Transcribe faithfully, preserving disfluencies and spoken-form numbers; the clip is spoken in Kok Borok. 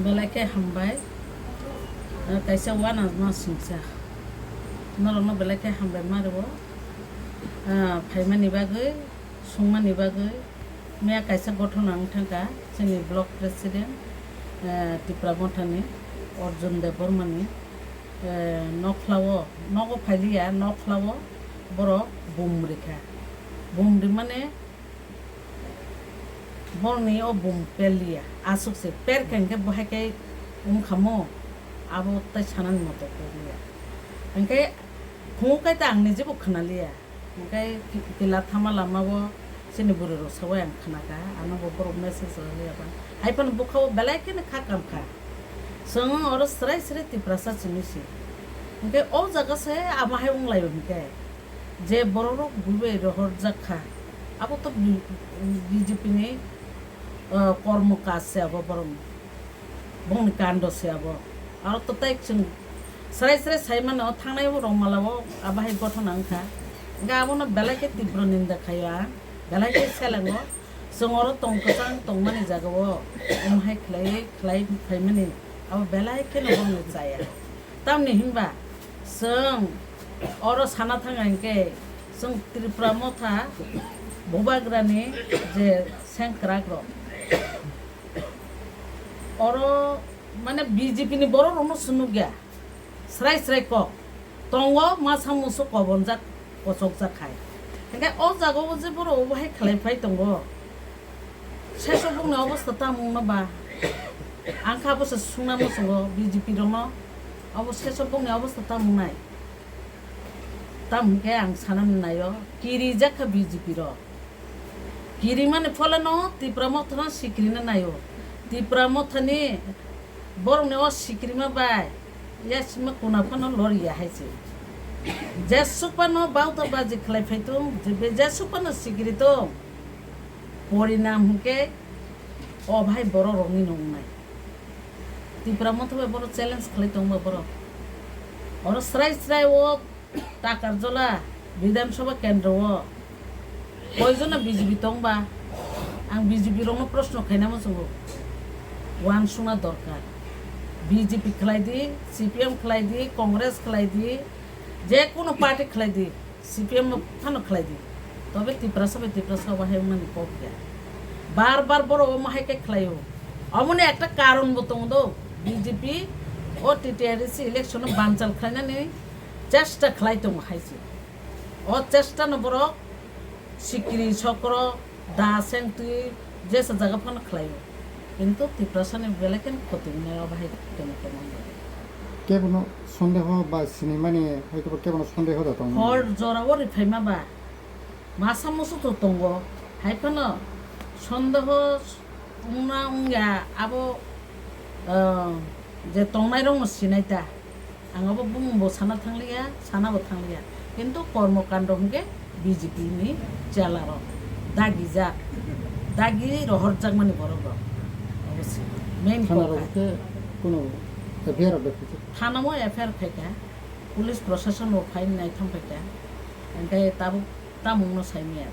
Belai khe hambai, ah, kaisa uanama singcha. Norokno belai khe hambai ma rwo, ah, phaimani bagwi, sungmani bagwi. Miya kaisa gothona wng thangkha chini block president, ah, Tipra Mothani Arjun Debbarmani, ah, nokhlao, nogo phailiya, nokhlao borok bum rikha. Bum rimani borokni o bum perliya, aswk se perkha hinkhe bo hai khe wngkha mo, abo tei sanani moto kwrwngya. Hinkhe phungo kai ta ang nijebo khwnaliya, hinkhe ki-, kila thama lamao chini bwrwi rok sawai ang khnakha, ano bo borok message rwliya ba. Hai phano bwkhao belai kheno kha kamkha. Chwng oro srai srai Tiprasa simi si. Hinkhe o jaga se amo hai wnglaio hinkhe. Je borok rok buibai rohorjak kha, abo to B-, B J P ni, ah, kormo kaj se abo borok ni, bongni kando se abo. Aro to tei chwng srai srai sai mano, thangnai bo rong mala o abo hai gothona wngkha. Hinkhe abono belai khe tibro ninda khaio ang, belai khe selengo. Chwng oro tong kwchang tongmani jagao omo hai khlai khlai phaimani abo belai kheno bongni chaya. Tamni hinba chwng oro sana thang hinkhe chwng Tripura Motha Bubagrani je sengkrak rok oro mane B J P ni borok rokno swnukya. Srai srai kok tongo, masa musu kobonjak, kochokjak hai. Hinkhe o jagao je borok obo hai khlai phai tongo, sesok bongni obostha tamung no ba? Ang kha bo se sungna muchungo B J P rokno, obo sesok bongni obostha tamung nai? Tam hinkhe ang sanani naio, kirijak kha B J P rok. Kirimani pholeno Tipra Mothano sikrina naio. Tipra Mothani borokni o sikrima bai yasima kuna phano loriya hai se. Jesuk phano bauta baji khlai phai tong, je be jesuk phano sikri tong. Porinam hinkhe o bhai borok rokni no wngnai. Tipra Motha bai borok challenge khlai tongba borok. Oro srai srai o Takarjola Bidhan Sabha Kendro o koijono B J P tongba? Ang B J P rokno proshno khaina muchungo. Uansukna dorkar. B J P khlai di, C P M khlai di, Congress khlai di, je kono party khlai di, C P M no phano khlai di. Tobe Tiprasa bai Tiprasa bahai wngmani kok ya. Bar bar borok omo hai khe khlaio. Omoni ekta karon bo tongo do. B J P o T T R A C election no banchal khlainani chesta khlai tongo hai se. O chesta no borok sikiri sokro da seng twi jesa jaga phano khlaio. Kintu Tiprasa ni belai kheno khoti wngnai o bahai tongma tongma. Kebono sondeho ba sinimani hai kebo kebono sondeho da tongo. Hor jora o riphaima ba masa musu to tongo. Hai phano sondeho wngna wngya abo, ah, je tongnai rokno sinai ta. Ang abo bumung bo sana thangliya, sana bo thangliya. Kintu kormo kando hwnkhe B J P ni chela rok dagijak, dagi rohorjakmani borok rok. Obo se main Thana kokha. Rok khe kuno F I R rok bai khaijak? Thana mo F I R khaikha, police proshashan bo phai naitham phaikha, hwnkhe tabuk tamungno saimaya.